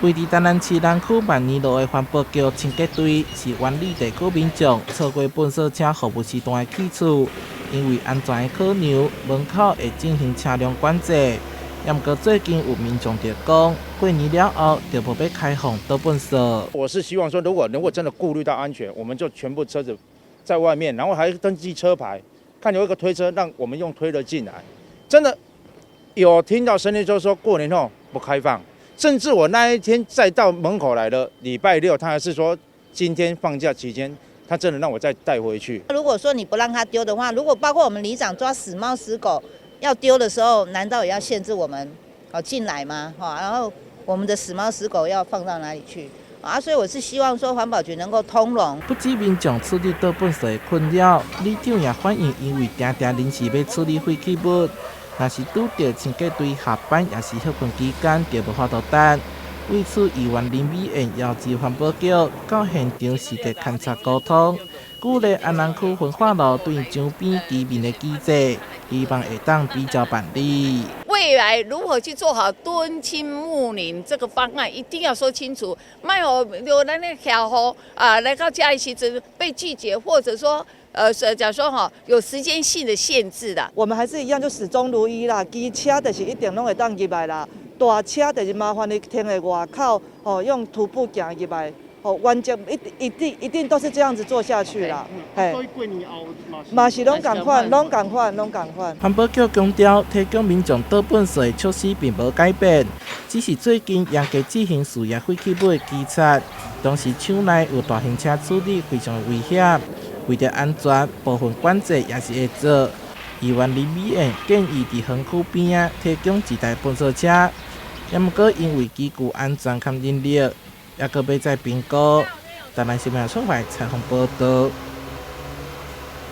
位佇台南市南區萬年路的環保局清潔隊是灣里地區民眾錯過糞掃車服務時段的去處，因為安全的考量，門口會進行車輛管制。毋過最近有民眾就講，過年了後就無欲開放倒糞掃。我是希望說，如果真的顧慮到安全，我們就全部車子在外面，然後還登記車牌，看有一個推車，讓我們用推的進來。真的有聽到聲音，就是說過年後不開放。甚至我那一天再到門口來了，禮拜六他還是說今天放假期間，他真的讓我再帶回去。如果說你不讓他丟的話，如果包括我們里長抓死貓死狗要丟的時候，難道也要限制我們哦進來嗎？哈，然後我們的死貓死狗要放到哪裡去？啊，所以我是希望說環保局能夠通融。不止民眾處理倒糞掃的困擾，里長也反映，因為定定臨時欲處理廢棄物，若是拄著清潔隊下班，抑是歇睏期間，就無法度等。為此，議員林美燕要求環保局到現場實地勘察溝通，鼓勵安南區焚化爐對周邊居民的機制，希望會當比照辦理。未來如何去做好敦親睦鄰這個方案，一定要說清楚，莫予著咱的客戶啊來到遮的時陣被拒絕，或者說，假如說哈，有時間性的限制的。我們還是一樣，就始終如一啦。機車就是一定攏會當入來啦，大車就是麻煩你停佇外口，哦，用徒步行入來，哦，原則一一定一定都是這樣子做下去啦。嘿，所以過年後嘛是攏仝款，攏仝款，攏仝款。環保局強調，提供民眾倒糞掃的措施並無改變，只是最近嚴格執行事業廢棄物的稽查，當時廠內有大型車處理非常危險。為著安全，部分管制也是會做。議員林美燕建議佇園區邊仔提供一台糞掃車，也毋過因為機具安全佮人力，猶閣欲再評估。台南新聞出來採訪報導。